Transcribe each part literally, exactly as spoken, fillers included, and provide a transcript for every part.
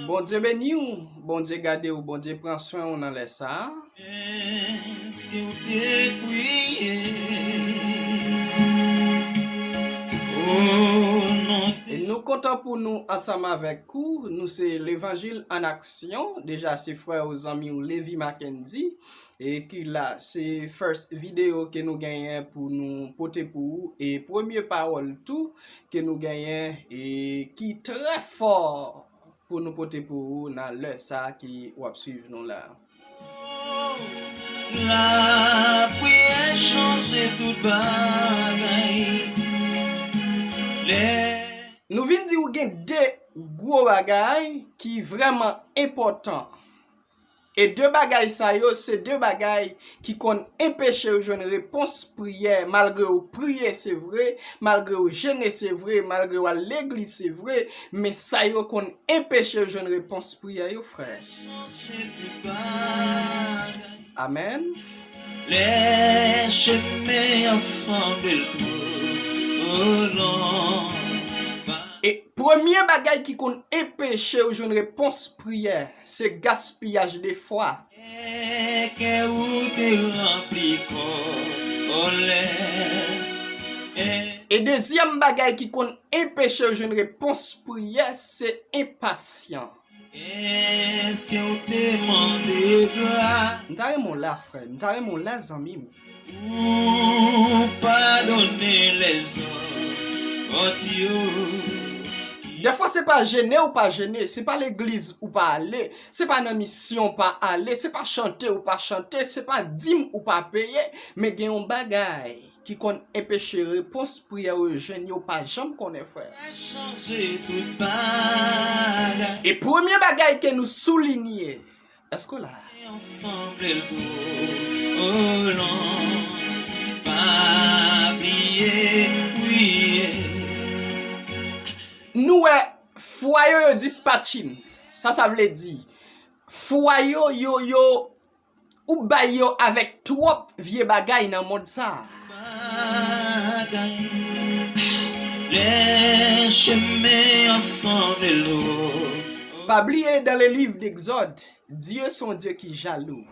Bondye beni w, Bondye gade w, Bondye pran swen w nan lè sa a. Èske w te priye? O non. E nou kontan pou nou ansanm avèk ou. Nou se Levanjil an Aksyon. Deja, se frè ou, zanmi w, Levi Mackendy, e ki la. Se first video ke nou genyen pou nou pote pou ou, e premye pawòl tou ke nou genyen, e ki trè fò pou nou pote pou ou nan lè sa a ki w ap swiv nou la. Lapriyè chanje tout bagay. Lè Nou vin di w gen de gwo bagay ki vrèman enpòtan. E de bagay sa yo, se de bagay ki konn enpeche w jwenn repons priyè, malgre w priye, se vre, malgre w jene, se vre, malgre w al legliz, se vre, men sa yo konn enpeche w jwenn repons priyè yo, frè. Amèn. Lè chemen an sanble l twò long. E premye bagay ki konn enpeche w jwenn repons priyè, se gaspiyaj de fwa. Kè ou te ranpli kò, olè. E dezyèm bagay ki konn enpeche w jwenn repons priyè, se enpasyan. Èske w te mande gras? M ta renmen w la, frè m. M ta renmen w la, zanmi m. Ou padone lèzòt yo. Dèfwa, se pa jene ou pa jene, se pa legliz ou pa ale, se pa nan misyon ou pa ale, se pa chante ou pa chante, se pa dim ou pa peye, men gen yon bagay ki konn enpeche repons priyè w jwenn yo pa janm konnen, frè. Chanje tout bagay. E premye bagay ke nou soulinye, èske w la? Ansanble l twò long, pa bliye priye. Nou wè fwa yo, yo dispatchin. Sa sa vle di? Fwa yo, yo, yo, ou bay yo avèk twòp vye bagay nan mond sa a. Lè chemen an sanble long. Pa bliye, dans le livre d'Exode, Dieu se yon Dye ki jalou.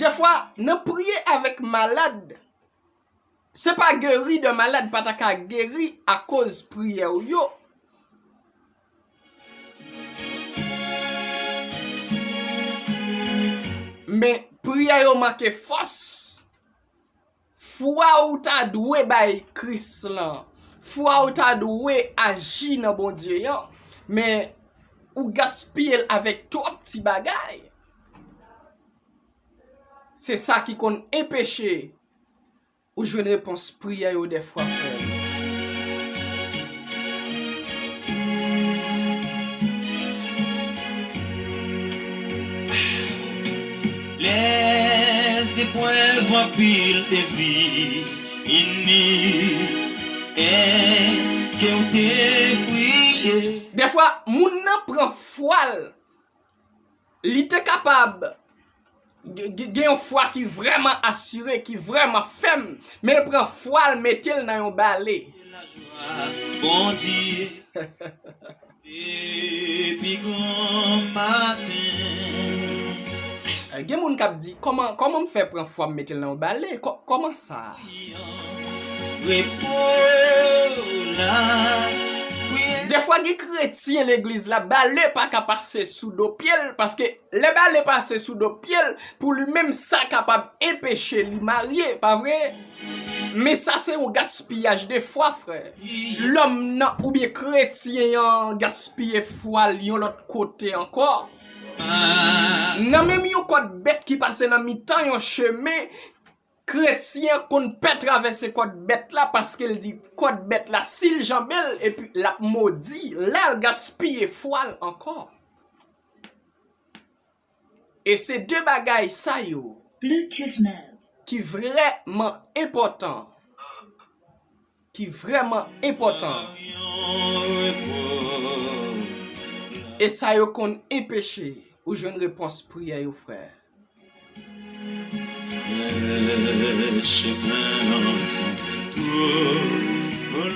Dèfwa, nan priye avèk malad, se pa geri de malad pa ta ka geri akoz priyè w yo. Men priyè yo manke fòs. Fwa ou ta dwe bay Kris lan. Fwa ou ta dwe aji nan Bondye an. Men ou gaspiye l avèk twòp ti bagay. Se sa ki konn enpeche ou jwenn repons priyè yo dèfwa, frè m. Lèzeprèv anpil te vini, èske w te priye? Dèfwa, moun nan pran fwa l. Li te kapab ge- ge- gen yon fwa ki vrèman asire, ki vrèman fèm, men l pran fwa l mete l nan yon bale. Bondye. Depi granmaten. Eh, gen moun k ap di, kòman, kòman m fè pran fwa m mete l nan yon bale? Kò- kòman sa? Repo la. Dèfwa gen kretyen legliz la, bale pa ka pase sou do pye l, paske lè bale pase sou do pye l, pou li menm sa kapab enpeche li marye, pa vre? Men sa se yon gaspiyaj de fwa, frè. Lòm nan oubyen kretyen an gaspiye fwa l yon lòt kote ankò. Nan menm yon kòd bèt ki pase nan mitan yon chemen, kretyen konn pè travèse kòd bèt la paske l di kòd bèt la, si l janbe l, epi l ap modi, la l gaspiye fwa l ankò. E se de bagay sa yo Bluetooth mode. Ki vrèman enpòtan. Ki vrèman enpòtan. E sa yo konn enpeche ou jwenn repons priyè yo, frè.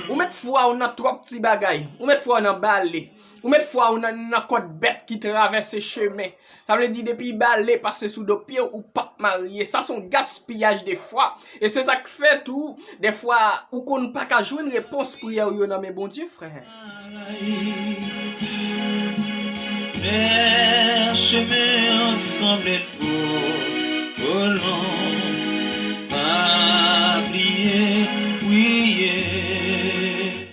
Ou met fwa w nan twòp ti bagay. Ou met fwa w nan bale. Ou met fwa w nan, nan kòd bèt ki travèse chemen. Sa vle di, depi bale pase sou do pye w, ou p ap marye. Sa se yon gaspiyaj de fwa. E se sa k fè tou, dèfwa, ou konn pa ka jwenn repons priyè w yo nan men Bondye, frè. Lè chemen an sanble twò, twò long, pa bliye priye.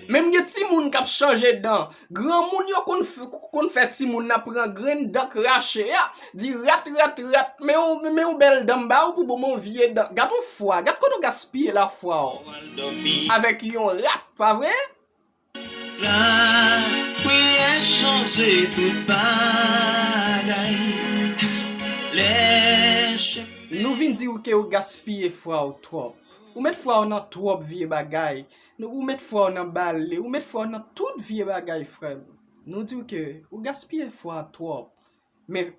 Menm gen timoun k ap chanje dan. Granmoun yo konn f-, konn fè timoun nan pran grenn dan k rache a, di rat, rat, rat, men yon, men yon bèl dan m ba ou pou bon men yon vye dan. Gad yon fwa, gad kote w gaspiye lafwa w avèk yon rat, pa vre? Lapriyè chanje tout bagay. Lè chemen. Nou vin di w ke w gaspiye fwa w twòp. Ou met fwa w nan twòp vye bagay. Nou, ou met fwa w nan bale, ou met fwa w nan tout vye bagay, frè m. Nou di w ke ou gaspiye fwa w twòp. Men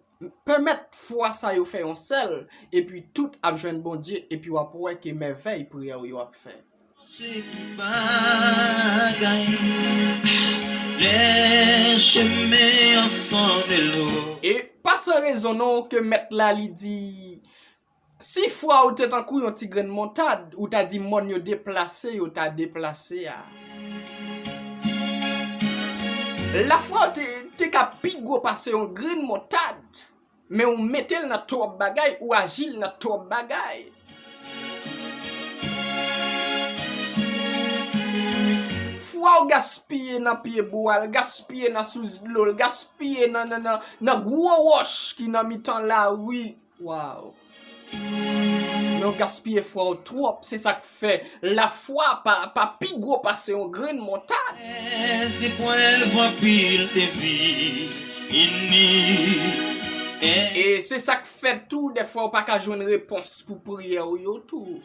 pèmèt fwa sa yo fè yon sèl, epi tout ap jwenn Bondye, epi w ap wè ke mèvèy priyè w yo ap fè. Se tout bagay, lè chemen an sanble lò. E pa san rezon non ke mèt la li di, si fwa w te tankou yon ti grenn montad, ou ta di mòn yo deplase, yo ta deplase a. Lafwa w te, te ka pi gwo pase yon grenn montad, men ou mete l nan twòp bagay, ou aji l nan twòp bagay. Fwa w gaspiye nan pye bwa l, gaspiye nan sous dlo l, gaspiye nan, nan, nan, nan gwo wòch ki nan mitan lari. Waw! Men w gaspiye fwa w twòp, se sa k fè lafwa pa, pa pi gwo pase yon grenn montad. Eprèv anpil te vini. E se sa k fè tou, dèfwa w pa ka jwenn repons pou priyè w yo tou.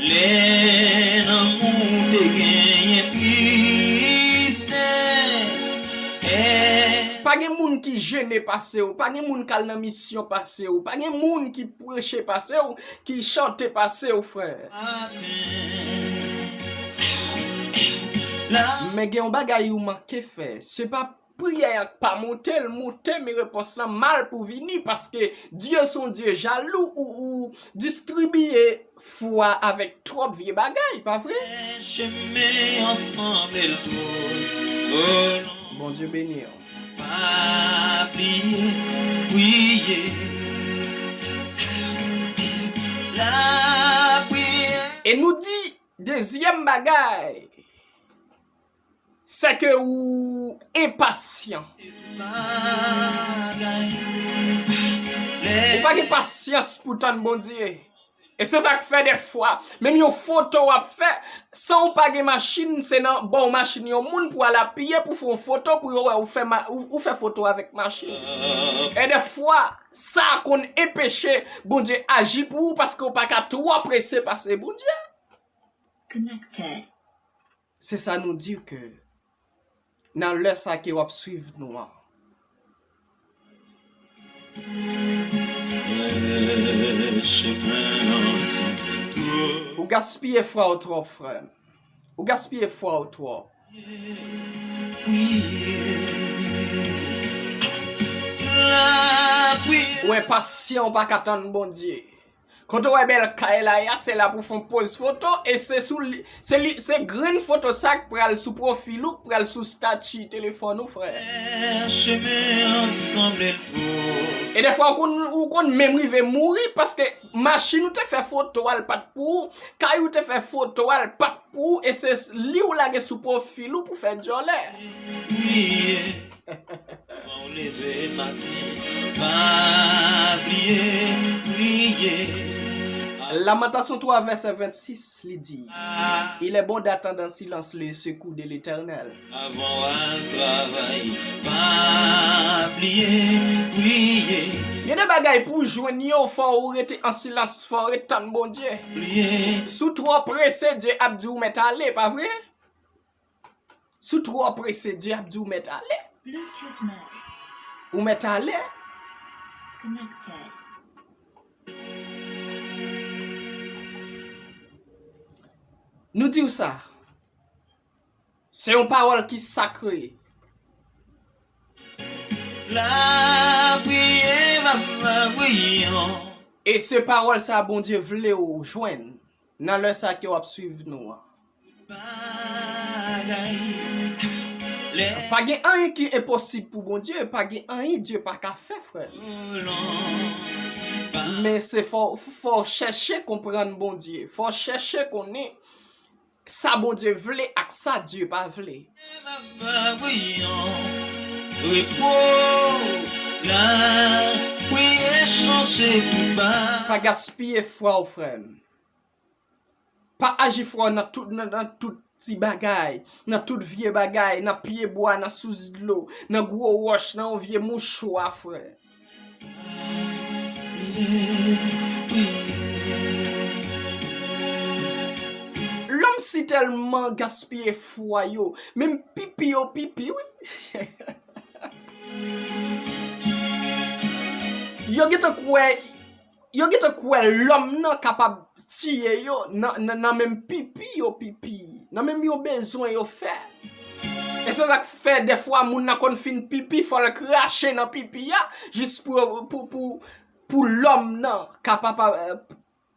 Lè lanmou te genyen tristès. Pa gen moun ki jene pase w, pa gen moun k al nan misyon pase w, pa gen moun ki preche pase w, ki chante pase w, frè. Men gen yon bagay ou manke fè. Se pa priyè a k pa moute, l moute, men repons lan mal pou vini, paske Dye se yon Dye jalou, ou, ou distribiye fwa avèk twòp vye bagay, pa vre? Chemen an sanble l twò long. Bondye beni w. Pa bliye priye. Lapriyè. E nou di dezyèm bagay, se ke ou enpasyan. Ou pa gen pasyans pou tann Bondye. E se sa k fè dèfwa, menm yon foto w ap fè, san w pa gen machin, se nan ba w machin yon moun pou al apiye pou fè yon foto, pou yo wè ou fè ma-, ou, ou fè foto avèk machin. E dèfwa, sa konn enpeche Bondye aji pou ou, paske w pa ka twò prese pase Bondye. Connected. Se sa nou di ke nan lè sa ke w ap swiv nou an. Ou gaspiye fwa w twòp, frè m. Ou gaspiye fwa w twòp. Ou enpasyan, ou pa ka tann Bondye. Kote w wè bèl kay la ye a, se la pou fè yon poz foto, e se sou li, se li, se grenn foto sa k pral sou pwofil ou, k pral sou stati telefòn ou, frè. Chemen an sanble l twò. E dèfwa, ou konn, ou konn menm rive mouri, paske machin ou te fè foto a, l pa t pou ou, kay ou te fè foto a, l pa t pou ou, e se li ou lage sou pwofil ou pou fè djòlè. Priye. Avan w leve maten, pa bliye priye. Lamantasyon twa, vèsè vennsis, li di, Il est bon d'attendre en silence le secours de l'Éternel. Avan w al travay, pa bliye priye. Gen de bagay pou w jwenn yo, fò w rete an silans, fò w ret tann Bondye. Priye. Si w twò prese, Dye ap di w mèt ale, pa vre? Si w twò prese, Dye ap di w mèt ale. Bluetooth mode. Ou mèt ale. Connected. Nou di w sa. Se yon pawòl ki sakre. Lapriyè va priye. E se pawòl sa Bondye vle w jwenn nan lè sa ke w ap swiv nou an. Bagay. Pa gen anyen ki enposib pou Bondye, pa gen anyen Dye pa ka fè, frè. Men se fò, fò w chèche konprann Bondye, fò w chèche konnen sa Bondye vle ak sa Dye pa vle. Repo, lapriyè chanje tout bagay. Pa gaspiye fwa w, frè m. Pa aji fwa w nan tout, nan, nan tout ti bagay, nan tout vye bagay, nan pye bwa, nan sous dlo, nan gwo wòch, nan yon vye mouchwa, frè. Lòm si tèlman gaspiye fwa yo, menm pipi yo pipi, wi. Yo gentan kwè, yo gentan kwè lòm nan kapab tiye yo nan, nan, nan menm pipi yo pipi, nan menm yon bezwen yo fè. E se sa k fè dèfwa moun nan konn fin pipi, fò l krache nan pipi a, jis pou, pou, pou, pou lòm nan kapab,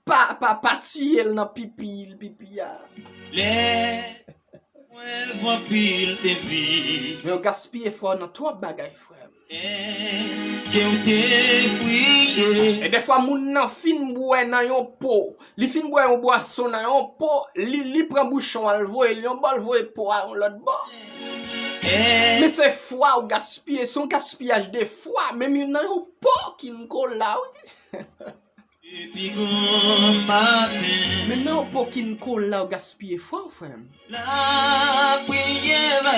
pa, pa, pa tiye l nan pipi l pipi a. Lè mwen vanpil te vi. Men yo gaspiye fwa w nan twòp bagay, frè m. Èske w te priye? E dèfwa moun nan fin bwè nan yon po. Li fin bwè yon bwason nan yon po, li, li pran bouchon al voye l yon bò, l voye po a yon lòt bò. Men se fwa w gaspiye, se yon gaspiyaj de fwa, menm nan yon po ki n ko la, wi. Depi granmaten. Men nan yon po ki n ko la w gaspiye fwa w, frè m. Lapriyè va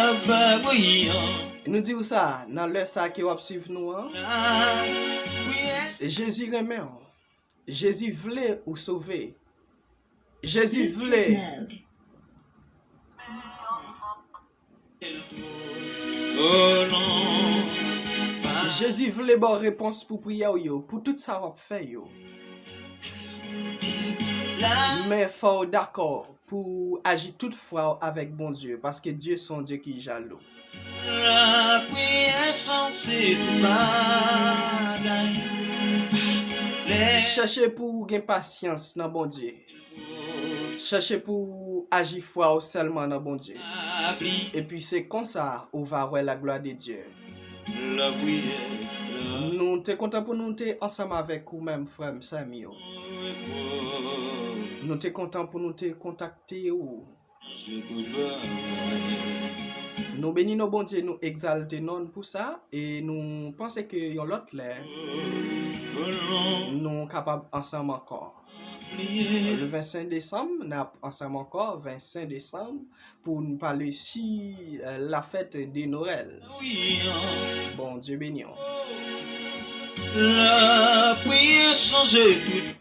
priye. Nou di w sa, nan lè sa ke w ap swiv nou an. Lapriyè. Jezi renmen w. Jezi vle ou sove. Jezi vle. Jezi vle ba w repons pou priyè w yo, pou tout sa w ap fè yo. Men fò w dakò pou w aji tout fwa w avèk Bondye, paske Dye se yon Dye ki jalou. Lapriyè chanje tout bagay. Chèche pou w gen pasyans nan Bondye. Chèche pou w aji fwa w sèlman nan Bondye. Epi se konsa ou va wè la gloire de Dieu. Nou te kontan pou nou te ansanm avèk ou menm, frè m, sè m yo. Nou te kontan pou nou te kontakte ou. Nou beni non Bondye, nou egzalte non l pou sa, e nou panse ke yon lòt lè, nou kapab ansanm ankò. Le vingt-cinq décembre, n ap ansanm ankò, vingt-cinq décembre, pou n pale si, euh, la fête de Noël. Bondye beni w. Lapriyè chanje tout.